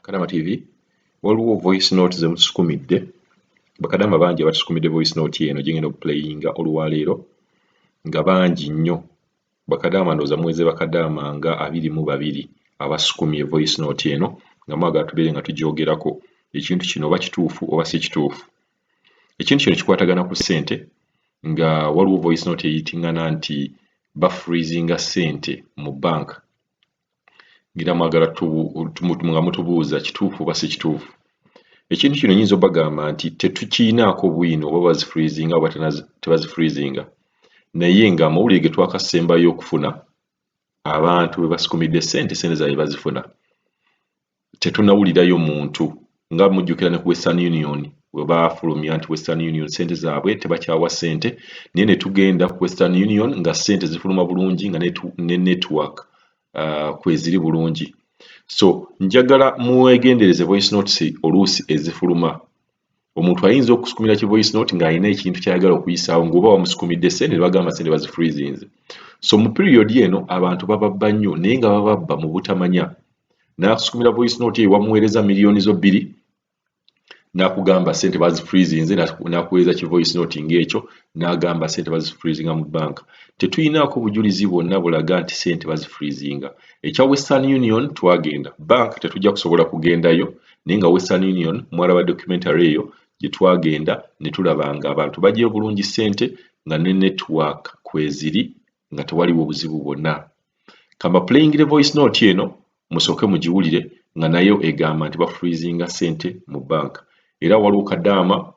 Kadama TV, waliwo voice note zemutusukumidde. Bakadama bangi abatusukumidde voice note eno gyengenda okuplayinga olwaleero, nga bangi nnyo bakadama. Ndowooza muweze bakadama nga 22 abasukumye voice note eno, nga mwagala tubeere nga tugyogerako ekintu kino, oba kituufu oba si kituufu. Ekintu kino kikwatagana ku ssente, nga waliwo voice note eyitingana nti bafreezinga ssente mu bank, ngira mwagala nga mutubuuza kituufu oba si kituufu. Ekintu kino nyinza obagamba nti tetukiinaako bwino oba bazifreezinga oba tebazifreezinga, naye nga amawulire ge twakasembayo okufuna, abantu bwe basukumidde ssente, ssente zaabwe bazifuna. Tetunawulirayo muntu. Nga mujjukira ne ku Western Union, we baafulumya nti Western Union ssente zaabwe tebakyawa ssente, naye ne tugenda ku Western Union nga ssente zifuluma bulungi, nga ne network kweziri bulungi. So njagala mwegendereze voice notes oluusi ezifuluma. Omuntu ayinza okusukumira ki voice note ng'alina ekintu ky'ayagala okuyisaawo, ng'oba wamusukumidde ssente ne bagamba ssente bazifreezinze. So mu period eno abantu bababba nnyo, naye nga bababba mu butamanya. N'asukumira voice note eyo, wamuweereza miliyoni zo 2, n'akugamba ssente bazifreezinze, n'akuweereza ki voice note ng'ekyo, n'agamba ssente bazifreezinga mu banka. Tetulinaako bujulizi bwonna bulaga nti ssente bazifreezinga. Ekya Western Union, twagenda bank, tetujja kusobola kugendayo, naye nga Western Union mwalaba documentary eyo gye twagenda ne tulaba nga abantu baggyeyo bulungi ssente, nga ne network kweziri, nga tewaliwo buzibu bwonna. Kamba playing voice note eno, musooke mugiwulire, nga nayo egamba nti bafreezinga ssente mu banka. Era waliwo kadaama,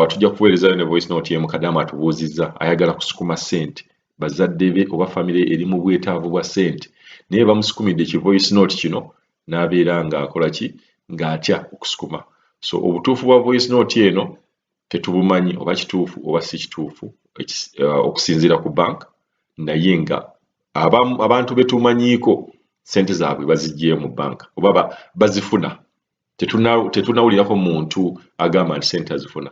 tujja kuweerezayo ne voice note emu. Kadaama atubuuzizza, ayagala kusukuma ssente, bazadde be oba famire eri mu bwetaavu bwa ssente, naye bamusukumidde ki voice note kino, n'abeera ng'akola ki, ng'atya okusukuma. So obutuufu bwa voice note eno tetubumanyi, oba kituufu oba si kituufu okusinziira ku bank, naye nga abantu betumanyiiko ssente zaabwe baziggyeyo mu banka oba bazifuna. Tetunawulirako muntu agamba nti ssente azifuna.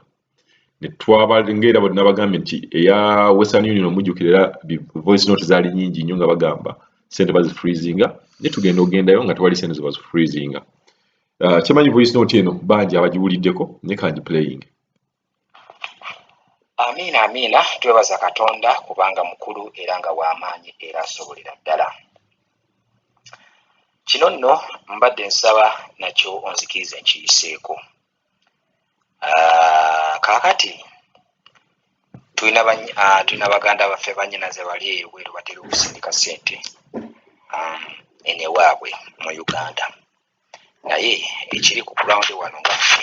Ngaera bwe nabagambye nti eya Western Union, omujjukira, era voice note zaali nnyingi nnyo nga bagamba ssente bazifreezinga, naye tugenda ogendayo nga tewali ssente zebazifreezinga. Kyemanyi voice note eno bangi abagiwuliddeko, naye kangi playing. Amiina, amiina. Twebaza Katonda kubanga mukulu era nga w'amaanyi era asobolera ddala. Kino nno mbadde nsaba nakyo onzikirize nkiyiseeko. Kaakati tulina baganda baffe, bannyinaze bali eyo bweru, batera okusindika ssente enewaabwe mu Uganda, naye ekiri ku ground wano nga ffe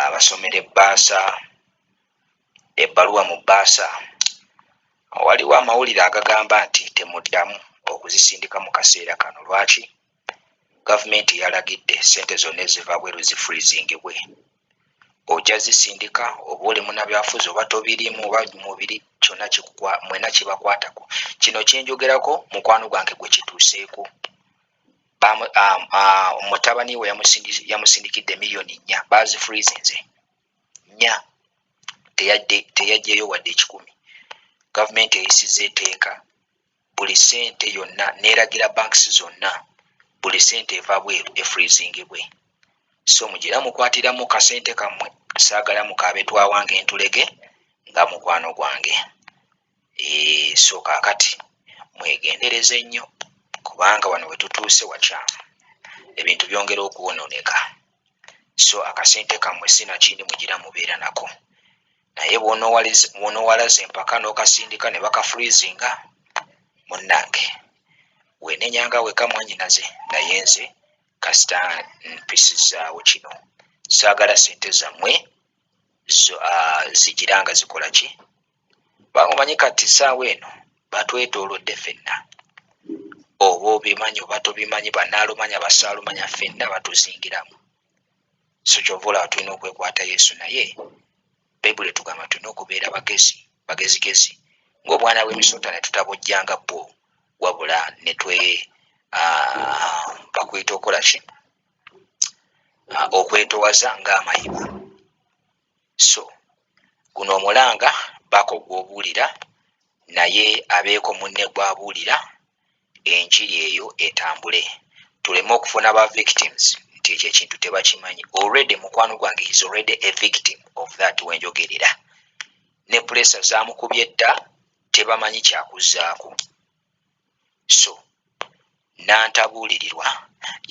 abasomera ebbaasa, ebbaluwa mu bbaasa, waliwo amawulire agagamba nti temuddamu okuzisindika mu kaseera kano. Lwaki? Gavumenti yalagidde ssente zonna eziva bweru zifreezingibwe. Ojja zisindika, oba oli munabyafuzi oba tobirimu oba mubiri, kyonna mwena kibakwatako. Kino kyenjogerako mukwano gwange gwe kituuseeko. Mutabani we yamusindikidde miliyoni 4, bazifreezinze nnya, teyajjayo wadde 100. Gavumenti eyisiza eteeka, buli ssente yonna, neeragira banks zonna, buli ssente eva bweru efreezingibwe. So mugira mukwatiramu kasente kammwe, saagala mukaabe twawange entulege nga mukwano gwange. So kaakati mwegendereze nnyo, kubanga wano we tutuuse wakyamu, ebintu byongera okwonooneka. So akasente kammwe sinakindi mugira mubeera nako, naye bw'onoowalaza empaka n'okasindika ne bakafreezinga, munnange weenenyanga weka mwannyinaze. Naye nze kasita mpisizaawo kino, saagala ssente zammwe zigira nga zikola ki, kubanga omanyi kati ssaawa eno batwetoolodde ffenna, oba obimanyi oba tobimanyi, bannaalumanya, basaalumanya, ffenna batuzingiramu. So kyova olaba tulina okwekwata Yesu, naye Bayibuli etugamba tulina okubeera bagezi bagezigezi ng'obwana bw'emisota, ne tutabojjanga bwo, wabula ne twe bakuyita okola ki, okwetowaza ng'amayiba. So guno omulanga baako gw'obuulira, naye abeeko munne gw'abuulira, enjiri eyo etambule. Tuleme okufuna ba victims nti ekyo ekintu tebakimanyi. Already mukwano gwange is already a victim of that. Wenjogerera ne pressure zamukubye dda, tebamanyi kyakuzaako. So nantabuulirirwa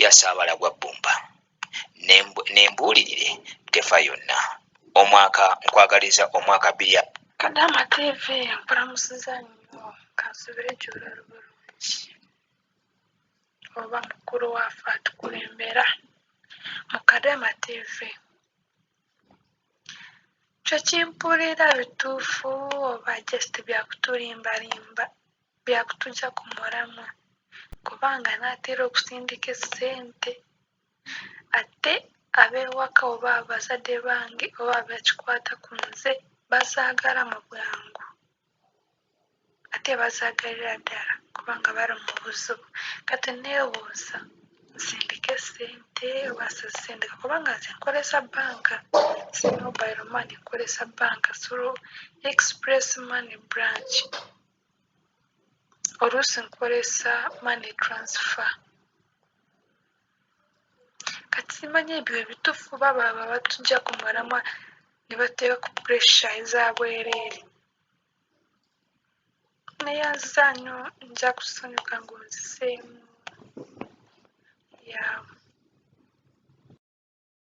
yasaabala gwa bbumba, nembuulirire tefa yonna. Omwaka nkwagaliza omwaka bbiri. Kadama TV, nkulamusiza nnyo, kansubire gy'oli bulungi oba mukulu waffe atukulembera mu Kadama TV. Kyo kimpulira bituufu oba just byakutulimbalimba, byakutujja ku mulamwa? Kubanga naatera okusindika essente, ate ab'ewaka oba abazadde bange oba abakikwata ku nze bazaagala mu bwangu, ate bazaagalira ddala kubanga bali mu buzibu. Kati neebuuza, nsindike ssente oba sizisindika? Kubanga nze nkozesa bbanka, si mobile money, nkozesa bbanka through Express Money branch, oluusi nkozesa money transfer. Kati simanyi ebyo ebituufu oba baba batujja ku mulamwa ne bateeka ku pressure ez'abwereere. Neeyanziza nnyo, nja kusanyuka ng'onziseemu. Yeah.